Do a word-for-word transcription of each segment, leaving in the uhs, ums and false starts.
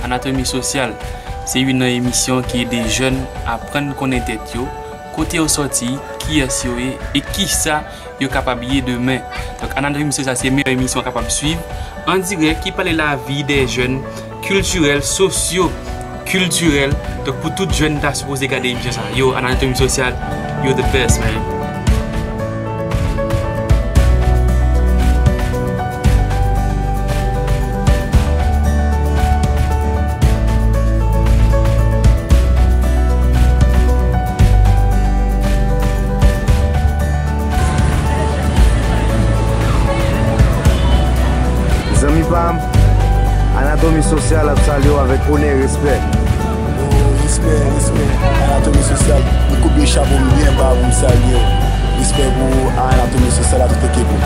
Anatomi Sosyal se youn nan emisyon ki ede jèn aprann konnen tèt yo, kote yo sòti, kiyès yo ye, e kisa yo kapab ye demen. Donk, Anatomi Sosyal se meyè emisyon w kapab swiv an dirèk ki pale lavi dè jèn, kiltirèl, sosyo, kiltirèl. Donk, pou tout jèn ta sipoze gade emisyon sa. Yo, Anatomi Sosyal, you're the best, man. Zanmi pa m, Anatomi Sosyal ap salye w avèk onè e respè. Yo, respè, respè, Anatomi Sosyal. M koupe chapo m byen ba pou m salye w. Respè pou Anatomi Sosyal ak tout ekip ou.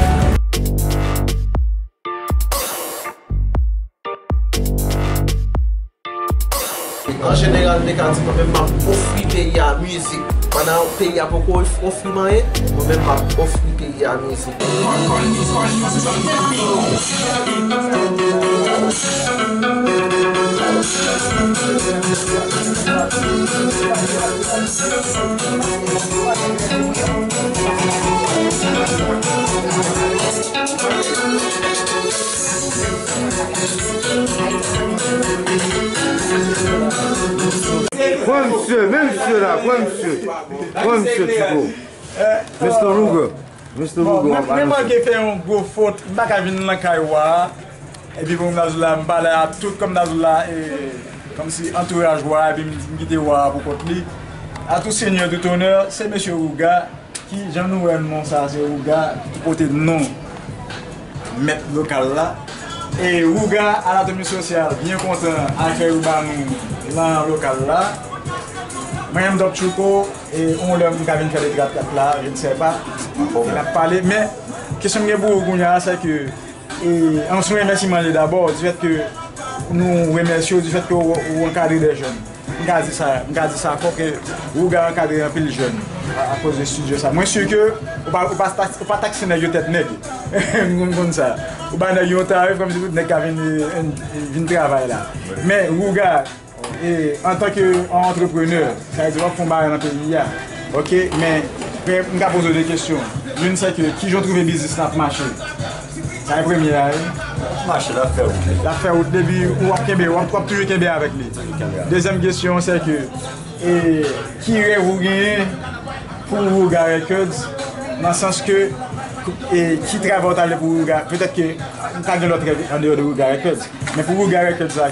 An jeneral, m te ka di mwen menm m ap ofri peyi a mizik. Pandan peyi a poko of-, ofri m anyen, mwen menm m ap ofri peyi a mizik. Pran misye, men misye la, pran misye. Pran misye, Tito. Mister Ruger, Mister Bon, Ruger, mwen, w ap mwen anonse. Manke fè yon gwo fot, m pa ka vin nan kay wa a. Epi pou m ta di w la, m pale a tout, kòm m ta di w la, e, kòmsi antouraj wa a, epi m, m kite wa a pou kont li. A tout seigneur, tout honneur, se mesye Ruger. Ki jan nou wè non sa, se Ruger ki pote non mèt lokal la. E Ruger, Anatomi Sosyal, byen kontan akèy ou ba nou nan lokal la. Mwen menm, Doc Tchouko, e yon lè m ka vin fè de trat kat la, je ne sais pas. N ap pale, men kesyon m gen pou ou kounye a, se ke E, an, se yon remèsiman li dabò, di fèt ke nou remèsye w, di fèt ke w, w ankadre de jèn. M ka di sa, m ka di sa fò ke Ruger ankadre anpil jèn a, akoz de estidyo sa. Mwen si ke ou pa, ou pa, ta-, ou pa takse nèg yo tèt nèg. M konn, konn sa. Ou ba nèg yo yon tarif kòmsi tout nèg ka vin, e, vin travay la. Men Ruger, E, antanke yon antreprenè, sa vle di w ap fè yon bagay nan peyi a. Oke, men, men m ka poze w de kesyon. Youn se ke, kijan w twouve biznis la ap mache? Sa e premye a, wi. L ap mache, l ap fè wout li. L ap fè wout li, epi w ap kenbe, w ap, w ap toujou kenbe avèk li. Toujou kenbe avèk li. Dezyèm kesyon se ke, e, ki rèv ou genyen pou Ruger Records, nan sans ke, e, ki travay ou ta vle pou Ruger, petèt ke m ta gen lòt rèv andeyò de Ruger Records, men pou Ruger Records la,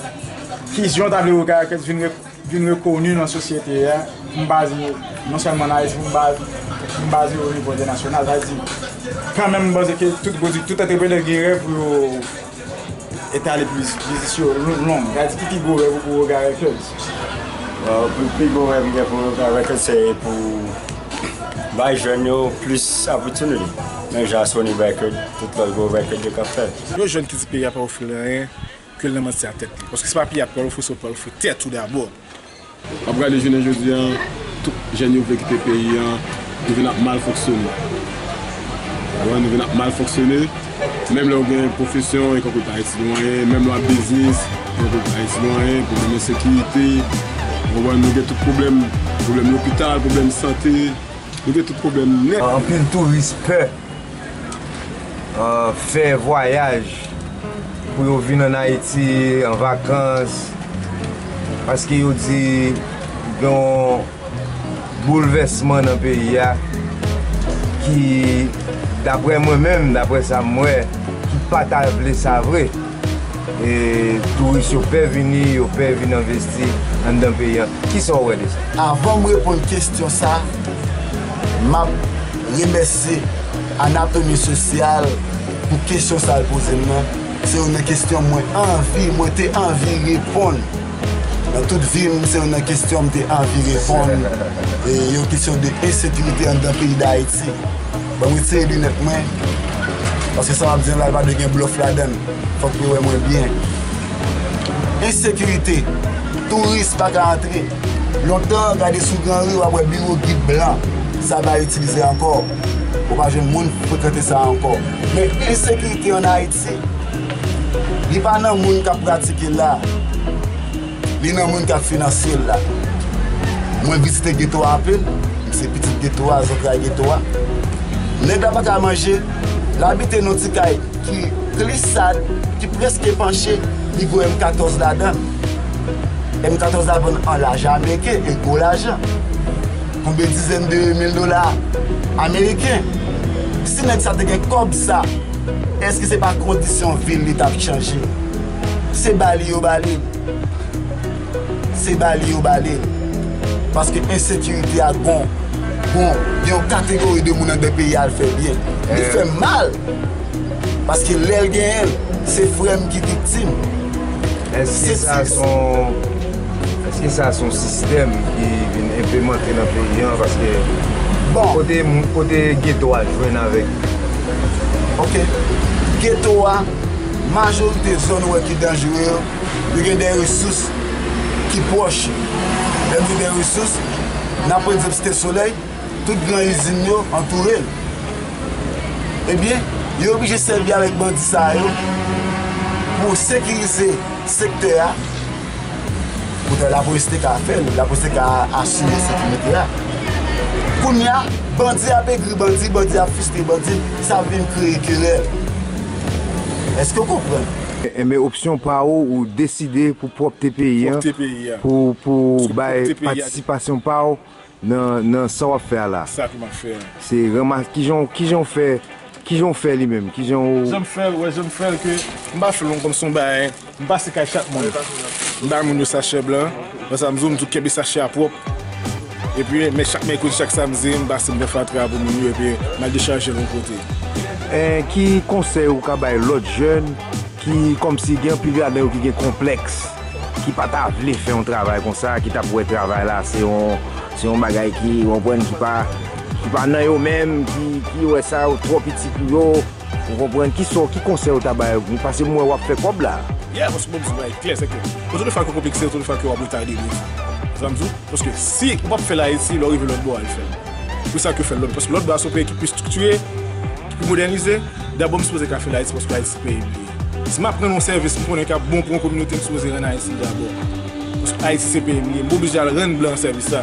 ki jan w ta vle Ruger Records vin re-, vin rekoni nan sosyete a, pou m baze non sèlman nan Ayiti, pou m baze, pou m baze o nivo entènasyonal, sa vle di, kanmenm, m panse ke tout pwodui-, tout antreprenè gen rèv pou yo etale biznis yo long. Sa vle di, ki pi gwo rèv ou pou Ruger Records? Bon, pi, pi gwo rèv m gen pou Ruger Records, se pou bay jèn yo plis opportunity. Menm jan Sony Records, tout lòt gwo record yo k ap fè. Yon jèn ki di peyi a pa ofri l anyen, ke l nan manti a tèt li. Paske se pa peyi a pou al ofri sa, pou al ofri tèt ou dabò. W ap gade jounen jodi a, tout jèn yo vle kite peyi a, nou vin ap mal fonksyone. Ou konprann, nou vin ap mal fonksyone. Menm lè w gen pwofesyon, e kankou pa itilize w anyen, menm lè w ap biznis, e kankou pa itilize w anyen, pwoblèm ensekirite, ou konprann, nou gen tout pwoblèm, pwoblèm lopital, pwoblèm sante. Nou gen tout pwoblèm nèt. Anpil touris pè, ah, fè vwayaj pou yo vin ann Ayiti an vakans, paske yo di gen yon boulvèsman nan peyi a ki, daprè mwen menm, daprè sa m wè, ki pa ta vle sa vre. E touris yo pè vini, yo pè vin envesti anndan peyi a. Kisa w wè de sa? Avan m reponn kesyon sa, m ap remèsye Anatomi Sosyal pou kesyon sa l poze m nan. Se youn nan kesyon mwen anvi, mwen te anvi reponn. Nan tout vi m, se youn nan kesyon m te anvi reponn. E yon kesyon de ensekirite anndan peyi Dayiti. Ban m retire linèt mwen, paske sa m ap di an la, pa dwe gen blòf ladan l. Fòk yo wè mwen byen. Ensekirite, touris pa ka antre. Lontan, gade sou Granri, w ap wè biwo gid blan. Sa pa itilize ankò. Ou pa jwenn moun frekante sa ankò. Men ensekirite ann Ayiti, li pa nan moun k ap pratike l la. Li nan moun k ap finanse l la. Mwen vizite geto a anpil, m se pitit geto a, zantray geto a. Nèg la pa ka manje, l abite nan ti kay ki glisad, ki prèske panche, li gwo M katòz ladan l. M katòz la vann an lajan ameriken, e gwo lajan. Konbyen dizèn de mil dola ameriken. Si nèg sa te gen kòb sa, èske se pa kondisyon vi l li t ap chanje? Se ba li yo ba li l. Se ba li yo ba li l. Paske ensekirite a gon, gon, gen yon kategori de moun anndan peyi a l fè byen. Li fè mal. Paske lè l genyen l, se frè m ki viktim. Èske Se sa sis. se yon, èske sa se yon sistèm ki vin enplimante nan peyi an? Paske Bon. kote, kote geto a jwenn avèk Ok. Geto a, majorite zòn ou wè ki danjere yo, yo gen de resous ki pwòch. Lè m di de resous, n ap pran egzanp Site Solèy, tout gran izin yo antoure l. Ebyen, yo oblije sèvi avèk bandi sa yo pou sekirize sektè a. Poutan lapolis te ka fè l, lapolis te ka asire sekirite a. Kounye a, bandi ap egri bandi, bandi ap fristre bandi, sa vin kreye kerèl. Èske w konprann? Enben, opsyon pa ou, ou deside pou pwòpte peyi an, Pwòpte peyi a. pou, pou Sou bay pwòpte peyi a. patisipasyon pa ou nan, nan sa w ap fè a la. Sa ke m ap fè a. Se ranmas-, kijan, kijan w fè, kijan w fè li menm, kijan w Jan m fè l, wè, jan m fè l ke m pa fè l kòm se yon bagay, m pase kay chak moun. M ba moun yo sachè blan, wè sa m di w, m tou kenbe sachè a pwòp. Epi, men chak mèkredi, chak samdi, m pase m fè fatra pou moun yo, epi m al dechaje l yon kote. E, ki konsèy ou ka bay lòt jèn ki kòmsi gen anpil ladan yo ki gen konplèks, ki pa ta vle fè yon travay konsa, ki t ap wè travay la se yon, se yon bagay ki, w konprann, ki pa, ki pa nan yo menm, ki, ki wè sa twò piti pou yo, w konprann, ki sò, ki konsèy ou ta bay yo? Paske m wè w ap fè kòb la. Yeah, paske bon, m di w bagay klè, se ke otan de fwa ke w konplekse, otan de fwa ke w ap retade moun. Sa m di w, paske si ou p ap fè l Ayiti, lè w rive lòt bò, al fè l. Pou sa ke fè l lòt, paske lòt bò a se yon peyi ki pi estriktiye, ki pi modènize, dabò m sipoze ka fè l Ayiti, paske Ayiti se peyi m li ye. Si m ap rann yon sèvis, m konnen k ap bon pou yon kominote, m sipoze rann Ayiti l dabò. Paske Ayiti se peyi m li ye, m oblije al rann blan an sèvis sa.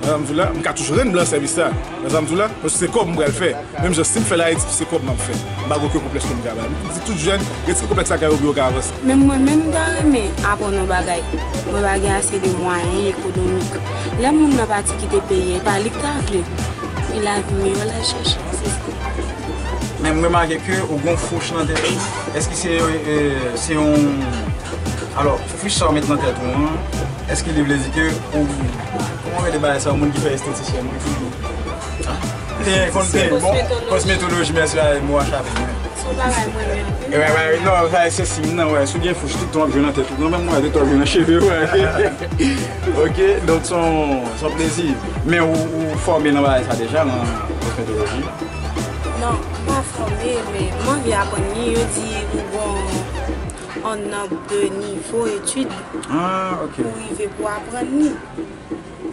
Nan sa m di w la, m ka toujou rann blan an sèvis sa. Nan sa m di w la, paske se kòb m pral fè. Menm jan si m fè l Ayiti, se kòb m ap fè. M pa gen okenn konplèks ke m ka bay. M di tout jèn, retire konplèks sa kay yo pou yo ka avanse. Men mwen menm, m ta renmen aprann yon bagay. Mwen pa gen ase de mwayen ekonomik. Lè moun nan pati kite peyi a, e pa li k ta vle. E lavi miyò l al chèche. Se sa. Men m remake ke ou gen yon fouch nan tèt ou. Èske se, e, se yon, alò, fouch sa ou met nan tèt ou an, èske li vle di ke ou, kòman w rele bagay sa, yon moun ki fè estetisyèn, wi, ki te konn te, bon, kosmetoloji, mèsi, a, mo a chape mwen. Se yon bagay mwen renmen anpil. E wè, wè, non, sa se siy nan, wè, si w gen fouch tout tan w ap jwe nan tèt ou, kanmenm, wè, de tan w ap jwe nan cheve, wè. Ok, donk se yon, se yon plezi. Men ou, ou fòme nan bagay sa deja, nan kosmetoloji? Non, m pa fòme, men m anvi aprann li. Yo di ou gon on nonb de nivo etid Ah, ok. pou rive pou aprann li.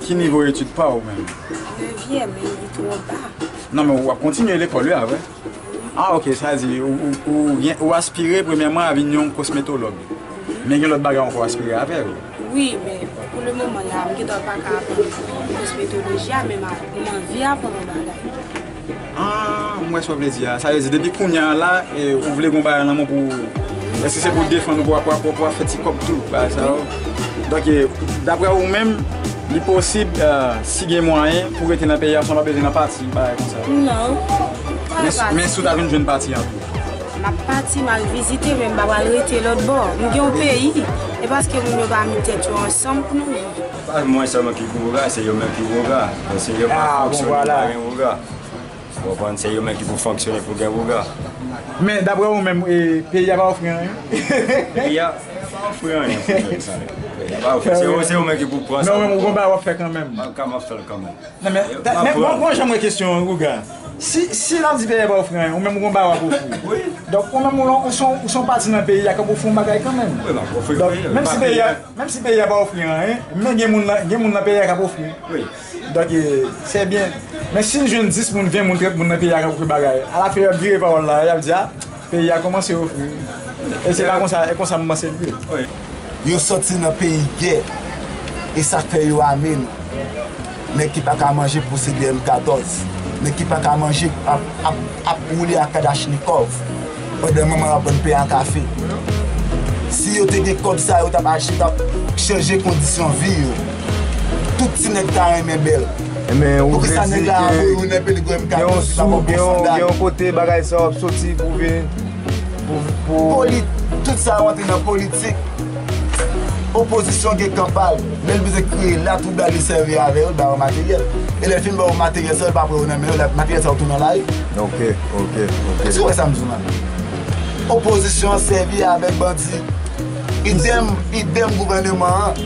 Ki nivo etid pa w menm? Nevyèm, men li twò ba. Non, men w ap kontinye lekòl, wi, apre. Ah, ok, sa di, ou, ou, ou, gen- ou aspire premyèman a vin yon kosmetològ. Men gen lòt bagay ankò w aspire a fè, wi. Wi, men pou le moman la, m gentan pa ka aprann kosmetoloji a, men m a- m anvi aprann yon bagay. Ah, m wè sa w vle di a. Sa vle di, depi kounye a la, e, ou vle gon bagay nan men w pou, èske se pou defann ou, pou, pou, pou, pou fè ti kòb tou, bagay sa yo? Donk, e, daprè ou menm, li posib, e, si gen mwayen, pou rete nan peyi a, san w pa bezwen nan pati, bagay konsa? Non. Men, men si w ta vin jwenn pati a tou? M ap pati, m al vizite, men m pa pral rete lòt bò. M gen yon peyi, e paske moun yo pa met tèt yo ansanm pou nou viv. Pa mwen sèlman ki pou woga, se yo menm ki woga. Bon, se yo pa Ah, bon, fonksyone, vwala. pa gen woga. Ou konprann? Se yo menm ki pou fonksyone pou gen woga. Men, daprè ou menm, e, peyi a pa ofri anyen? Peyi a pa ofri anyen pou jèn sa yo. Peyi a pa ofri. Se yo, se yo menm ki pou pran sa. Men ou menm, ou gon bagay w ap fè kanmenm. Mwen ka m ap fè l kanmenm. Non, men, Yo, ta- m ap men, pran. Mwen, mwen, jan mwen kesyon, Ruga. Si, si l ap di peyi a pa ofri anyen, ou menm ou gon bagay w ap ofri. Wi. Donk, ou menm, ou, ou son, ou son pati nan peyi a k ap ofri yon bagay kanmenm. Wi, m ap ofri Donk, peyi a. Menm si peyi a, menm si peyi a pa ofri anyen, men gen moun nan, gen moun nan peyi a k ap ofri. Wi. Donk, e, se byen. Men si n jwenn dis moun, ven moun, trant moun nan peyi a k ap ofri bagay, alafen y ap vire pawòl la, y ap di, a, peyi a kòmanse ofri. E se pa konsa, e konsa m panse l ye. Wi. Yo sòti nan peyi gè, e sa k fè yo ame nou. Nèg ki pa ka manje pouse de M katòz, nèg ki pa ka manje ap, ap, ap woule ak kalachnikòv, pandan manman yo ap vann pen ak kafe. Si yo te gen kòb sa, yo t ap achte, t ap chanje kondisyon vi yo. Tout ti nèg ta renmen bèl. Enben, ou vle di ke gen yon sou, gen yon, gen yon kote bagay sa w ap soti pou vin, pou, pou... Poli-, tout sa yo antre nan politik. Opozisyon gen kan pa l. Lè l bezwen kreye latwoublay, li sèvi avè yo, l ba yo materyèl. E lè l fin ba yo materyèl sa yo, l pa pran yo nan men yo, la, materyèl sa yo tounen lari. Ok, ok, ok. Èske w wè sa m di w la? Opozisyon an sèvi avèk bandi. Idèm, idèm gouvèneman an.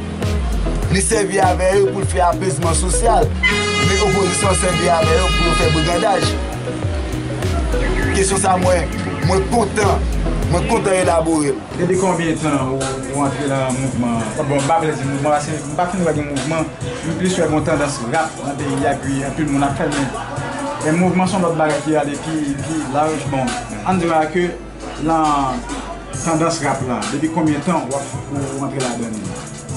Li sèvi avè yo pou l fè apezman sosyal. Men opozisyon an sèvi avè yo pou yo fè brigandaj. Kesyon sa mwen, mwen kontan, mwen kontan elabore l. Depi konbyen tan ou, ou antre nan mouvman an? Bon, m pa vle di mouvman, paske m pa fin wè gen mouvman. M plis wè gen yon tandans rap nan peyi a, epi anpil moun ap fè l, men, men mouvman se yon lòt bagay ki ale pi, pi laj. Bon, ann di la ke nan tandans rap la, depi konbyen tan w ap, ou, ou antre ladan li?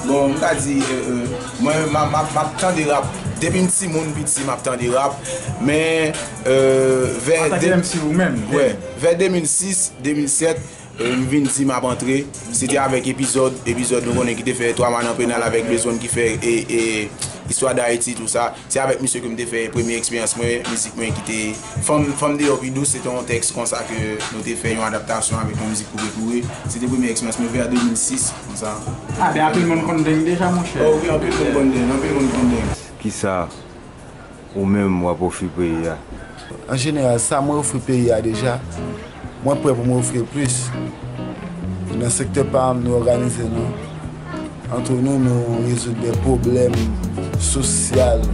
Bon, m ka di, euh, euh, mwen, m ap, m ap, m ap tande rap depi m timoun piti, m ap tande rap, men, euh, vè... Antanke M C ou menm? Wè, vè de mil sis, de mil sèt, euh, m vin di m ap antre. Se te avèk Epizòd, Epizòd nou konnen ki te fè Twa Mwa nan Penal avèk Blezone ki fè, e, e, Istwa Dayiti, tou sa. Se avèk misye ke m te fè premye eksperyans mwen, mizik mwen ki te, Fanm, Fanm Deyò Pi Dous, se te yon tèks konsa ke nou te fè yon adaptasyon avèk yon mizik Koure Koure. Se te premye eksperyans mwen vè de mil sis, konsa. Ah, ben anpil moun konn Deng deja, monchè. Oh wi, anpil moun konn Deng, anpil moun konn Deng. Kisa ou menm w ap ofri peyi a? An jeneral, sa mwen ofri peyi a deja, mwen prè pou mwen ofri l plis. Nan sektè pa m, nou òganize nou. Antre nou, nou rezoud de pwoblèm sosyal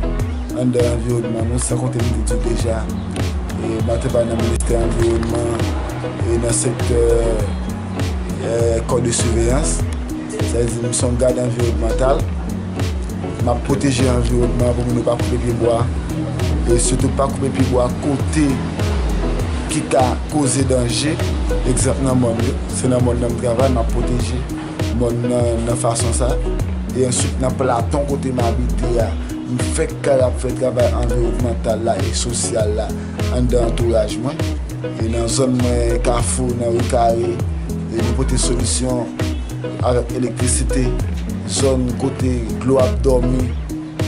anndan anviwònman nou, san konte m te di w deja, e, m ap travay nan ministè anviwònman e nan sektè, e, kò de siveyans. Sa vle di, m se yon gad anviwònmantal. M ap pwoteje anviwònman an pou moun yo pa koupe pyebwa. E sitou pa koupe pyebwa kote ki ka koze danje. Egzanp, nan mòn yo, se nan mòn nan m travay, m ap pwoteje mòn nan, nan fason sa. E answit, nan Platon kote m abite a, m fèk kay ap fè travay anviwònmantal la e sosyal la anndan antouraj mwen. E nan zòn mwen, Kafou, nan ri Kare, e nou pote solisyon avèk elektrisite, zòn kote dlo ap dòmi,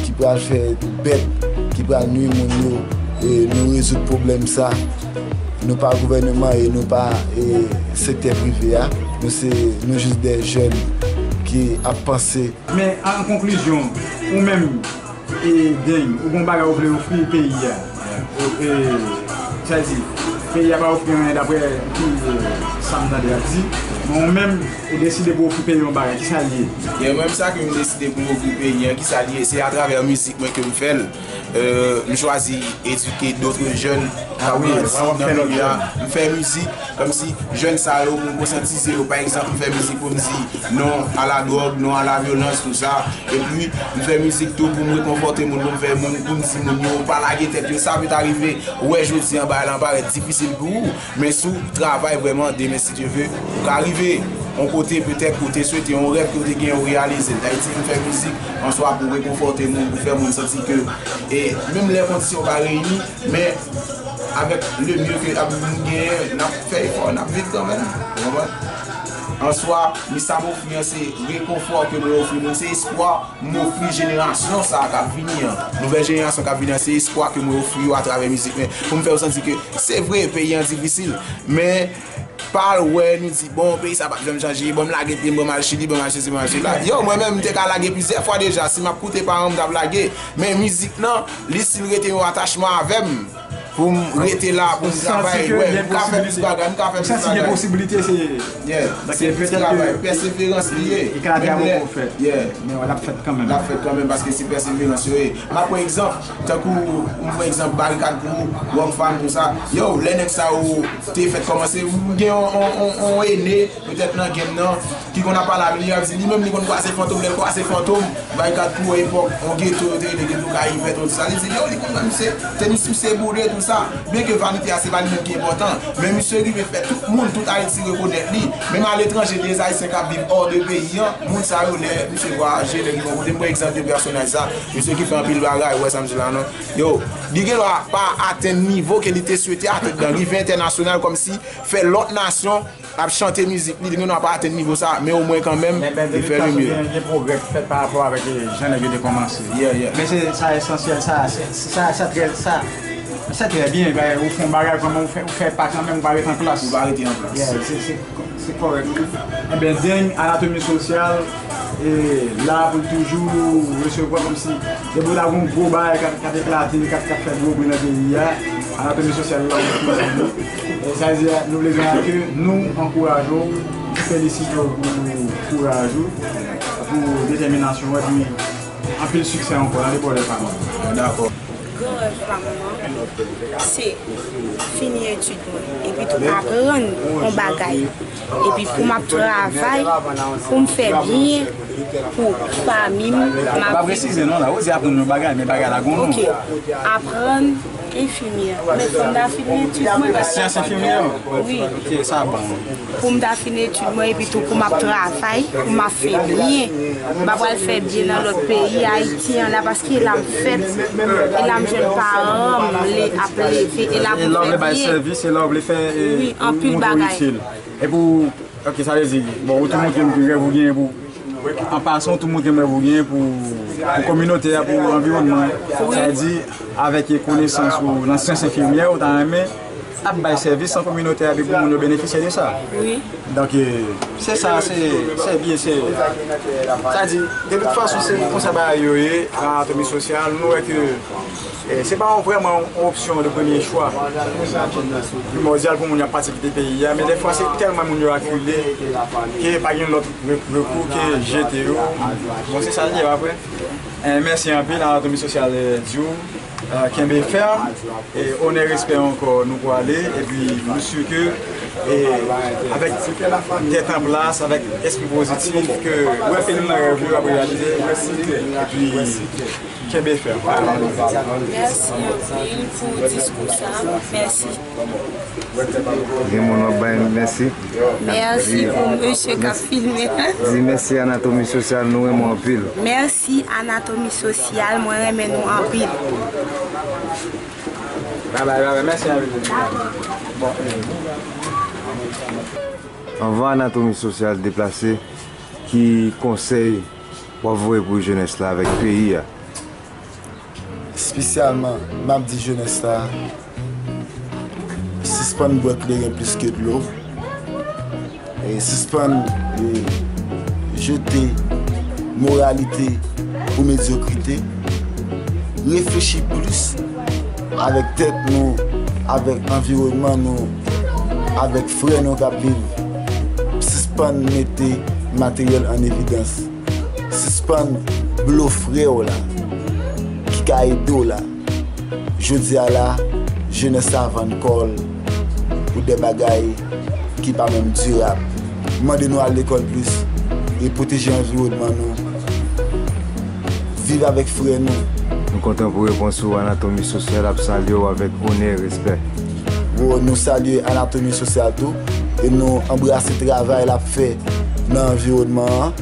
ki pral fè bèt, ki pral nwi moun yo, e nou rezoud pwoblèm sa. Nou pa gouvèneman e nou pa, e, sektè prive a. Nou se, nou jis de jèn ki ap panse. Men, an konklizyon, ou menm, e, Deng, ou gon bagay ou vle ofri peyi a? Ou, e, sa di, peyi a pa ofri anyen daprè ki, e, sa m tande y ap di. Men ou menm, ou deside pou ofri peyi yon bagay, kisa l ye? Gen menm sa ke m deside pou m ofri peyi an, kisa l ye? Se atravè mizik mwen ke m fè l. Euh, m chwazi edike dòt jèn k ap grandi nan milye a. M fè mizik kòmsi jèn sa yo, pou m konsyantize yo. Pa egzanp, m fè mizik pou m di non a la dwòg, non a la vyolans, tou sa. Epi, m fè mizik tou pou m rekonfòte moun, pou m fè moun, pou m di moun yo, pa lage tèt yo. Sa pèt arive, ou wè jodi an, bagay lan parèt difisil pou ou. Men si w travay vrèman, demen, si Dye ve, ou ka rive yon kote, petèt, ou te swete, yon rèv ke w te genyen, ou reyalize l. Dayiti vin fè mizik, answa pou rekonfòte moun, pou fè moun santi ke, e menm lè kondisyon pa reyini, men avèk le mye ke ap, nou genyen, n ap fè efò, n ap viv kanmenm. Ou konprann? Answa, men sa m ofri an, se rekonfò ke mwen ofri moun, se espwa m ofri jenerasyon sa a k ap vini an. Nouvèl jenerasyon k ap vini an, se espwa ke mwen ofri yo atravè mizik mwen. Pou m fè yo santi ke se vre, peyi an difisil, men pa al wè nou di, bon, peyi sa p ap janm chanje, bon, m lage pye m, bon, m al Chili, bon, m al sesi, bon, m al sela. Yo, mwen menm, m te ka lage plizyè fwa deja. Si m ap koute paran m, m t ap lage. Men mizik lan, li still rete yon atachman avè m. Pou m rete la, pou m travay, wè, m ka fè plis bagay, m ka fè plis bagay. Ou santi gen posiblite, se... Yeah, se plis travay, pèseverans li ye. Li ka te ap poko fèt. Yeah. Men l ap fèt kanmenm. L ap fèt kanmenm paske se pèseverans yo ye. M ap pran egzanp, tankou, m pran egzanp Barikad pou ou, Rockfam pou sa. Yo, lè nèg sa yo te fèk kòmanse, ou gen yon, yon, yon, yon ene, petèt nan game nan, ki konn ap pale avè li, y ap di li menm li konn kwaze fantom, lè l kwaze fantom, bay gad pou epòk, yon geto, yo te rele geto Kayivè, tout sa. Li di, yo, li konn wè misye, tenis misye boude, tout sa. Byenke vanite a, se pa li menm ki enpòtan, men misye rive fè tout moun, tout Ayiti rekonèt li. Menm aletranje, de Ayisyen k ap viv hors de peyi an, moun sa yo, lè misye vwayaje, lè li pran kote, m pran egzanp de pèsonaj sa, misye ki fè anpil bagay, ou wè sa m di la, non? Yo, li gen dwa pa atenn nivo ke li te swete atenn nan, rive entènasyonal, kòmsi fè lòt nasyon ap chante mizik li, li gen dwa pa atenn nivo sa, men omwen kanmenm, li fè le mye. Gen, gen pwogrè ki fèt pa rapò avèk, eh, jan nèg yo te kòmanse. Yeah, yeah. Men se sa esansyèl, sa, se, se, sa, sa trè, sa, sa trè byen, ben, ou fè yon bagay kòman ou fè, ou fè pa kanmenm, ou pa rete an plas. Ou pa rete an plas. Yeah, se, se, se kòrèk. Enben, Deng, Anatomi Sosyal, e la pou l toujou resevwa kòmsi depi w ta gen yon gwo bagay k ap, k ap eklate, k ap, k ap fè gwo bri nan peyi a, Anatomi Sosyal la, ou toujou. E sa vle di, nou vle di a ke nou ankouraje w, nou felisite w pou kouraj ou, pou detèminasyon w, epi anpil siksè ankò nan depòtè pa nou. Dakò. Gran rèv pa m nan, se fini etid mwen, epi tou aprann yon bagay, epi pou m ap travay, pou m fè byen pou fanmi m, m ap viv. Pa presize non la, ou di aprann yon bagay, men bagay la gon non. Ok, aprann enfimyè. Men fò m ta fini etid mwen. Syans enfimyè? Wi. Ok, sa bon. Pou m ta fini etid mwen, epi tou pou m ap travay, pou m ap fè byen. M pa pral fè byen nan lòt peyi, Ayiti an la, paske e la m fèt, e la m jwenn paran m le-, ap leve, e la pou m fè byen. E la w vle bay sèvis, e la w vle fè, e, wi, anpil bagay. Montre w itil. E pou, ok, sa vle di, bon, ou tou montre m ki rèv ou genyen pou, an pasan, ou tou montre m rèv ou genyen pou, pou kominote a, pou anviwònman an. Wi. Sa vle di, avèk konesans ou nan syans enfimyè, ou ta renmen ap bay sèvis nan kominote a, epi pou moun yo benefisye de sa. Wi. Donk, eh, se sa, se, se byen, se, sa di, de tout fason, se konsa bagay yo ye, Anatomi Sosyal, nou wè ke, eh, se pa yon, vrèman yon opsyon de premye chwa primòdyal pou moun yo ap pati kite peyi a, men dèfwa se tèlman moun yo akile ke pa gen lòt re-, rekou ke jete yo. Bon, se sa l ye, pa vre? Eh, mèsi anpil, Anatomi Sosyal, eh, di w. Ah, kenbe fèm, e onè, respè ankò, nou pwale, epi nou si ke, e avèk tèt an plas, avèk espri pozitif, ke w wè peyi nan rèv yo ap reyalize, epi kenbe fèm. Mèsi anpil pou diskou sa. Mèsi. Gen moun w ap bay mèsi? Mèsi pou mesye k ap filme. Di mèsi Anatomi Sosyal, nou renmen w anpil. Mèsi Anatomi Sosyal, mwen renmen nou anpil. Babay, babay, mèsi anpil. Anvan Anatomi Sosyal deplase, ki konsèy w ap voye pou jenès la avèk peyi a? Espesyalman, m ap di jenès la, sispann bwè kleren plis ke dlo. E sispann, e, jete moralite pou medyokrite. Reflechi plis avèk tèt nou, avèk anviwònman nou, avèk frè nou k ap viv. Sispann mete materyèl an evidans. Sispann blo frè w la, ki ka ede w la. Jodi a la, jenès la vann kò l pou de bagay ki pa menm dirab. Mande nou al lekòl plis e pwoteje anviwònman nou. Viv avèk frè nou. Nou kontan pou repons ou, Anatomi Sosyal ap salye w avèk onè e respè. Bon, nou salye Anatomi Sosyal tou e nou anbrase travay l ap fè nan anviwònman an.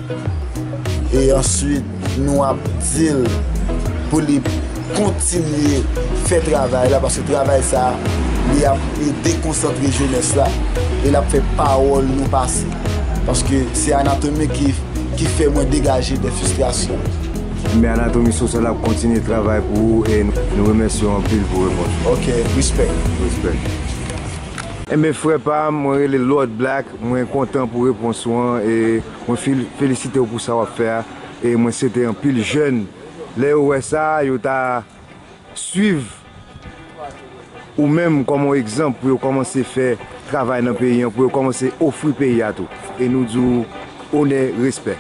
E answit, nou ap di l pou li kontinye fè travay la, paske travay sa a, li ap, li dekonsantre jenès la, e l ap fè pawòl nou pase. Paske se Anatomi ki, ki fè mwen degaje de fristrasyon. Men Anatomi Sosyal ap kontinye travay pou ou, e nou, nou remèsye w anpil pou repons ou. Ok, respè. Respè. Enben, frè pa m, mwen rele Lord Black, mwen kontan pou repons ou an, e mwen fel-, felisite w pou sa w ap fè a, e mwen swete anpil jèn, lè yo wè sa, yo ta swiv ou menm kòm yon egzanp pou yo kòmanse fè travay nan peyi an, pou yo kòmanse ofri peyi a tou. E nou di w onè, respè.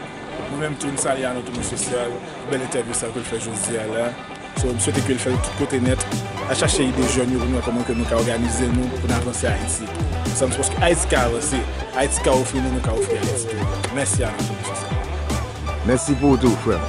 Nou menm tou, n salye Anatomi Sosyal, bèl entèvyou sa ke l fè jodi a la. So, m swete ke l fè l tout kote nèt, al chache ide jèn yo pou nou wè kòman ke nou ka òganize nou pou n avanse Ayiti. Sa m panse Ayiti ka avanse, Ayiti ka ofri nou, nou ka ofri Ayiti tou. Mèsi Anatomi Sosyal. Mèsi pou ou tou, frè m.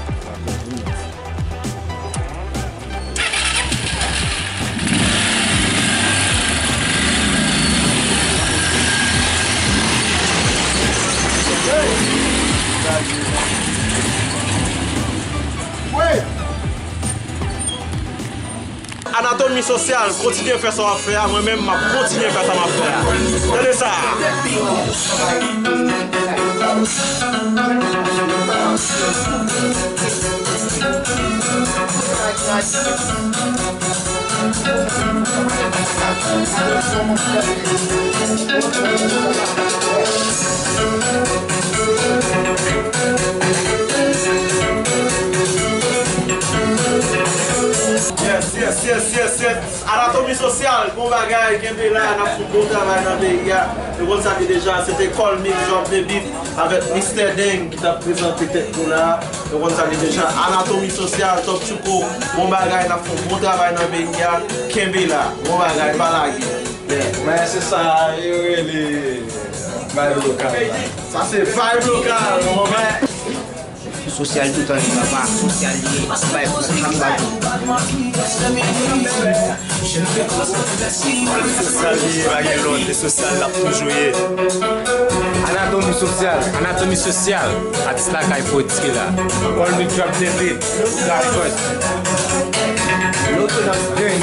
Anatomi Sosyal, kontinye fè sa w ap fè a, mwen menm m ap kontinye fè sa m ap fè a. Tande sa! Yes, yes, yes, yes, yes. Anatomi Sosyal, bon bagay, kenbe la, n ap fè bon travay nan peyi a. Nou konn sa li deja, se te Call Me Drop the Beat avèk Mister Deng ki t ap prezante tèt nou la. Nou konn sa li deja, Anatomi Sosyal, Top Tchouko, bon bagay, n ap fè bon travay nan peyi a. Kenbe la, bon bagay, pa lage. Yeah. Men se sa yo rele vibe lokal la. Sa se vibe lokal, mon frè. Sosyal toutan li papa, sosyal li ye, bay pou sa m bay. Sosyal li ye, pa gen lòt, se sosyal l ap toujou ye. Anatomi Sosyal. Anatomi Sosyal. Atis lakay pwodui la. Call Me Drop the Beat. Gafòt. Yeah,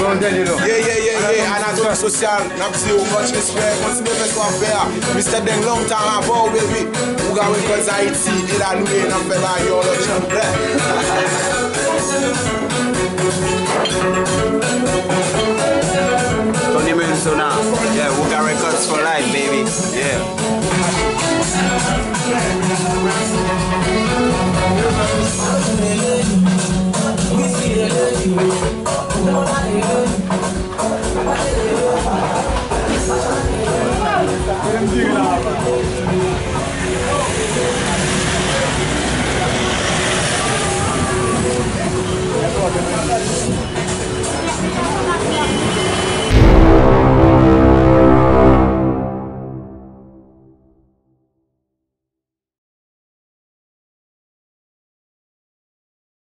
yeah, yeah, yeah. Anatomi Sosyal, n ap di w much respect, kontinye fè sa w ap fè a. Mister Deng, long time avè w, baby. Ouga Records Haiti, e la nou ye, n ap fè bagay yo yon lòt jan. Tony Menzona, yeah, Ouga Records for life, baby, yeah.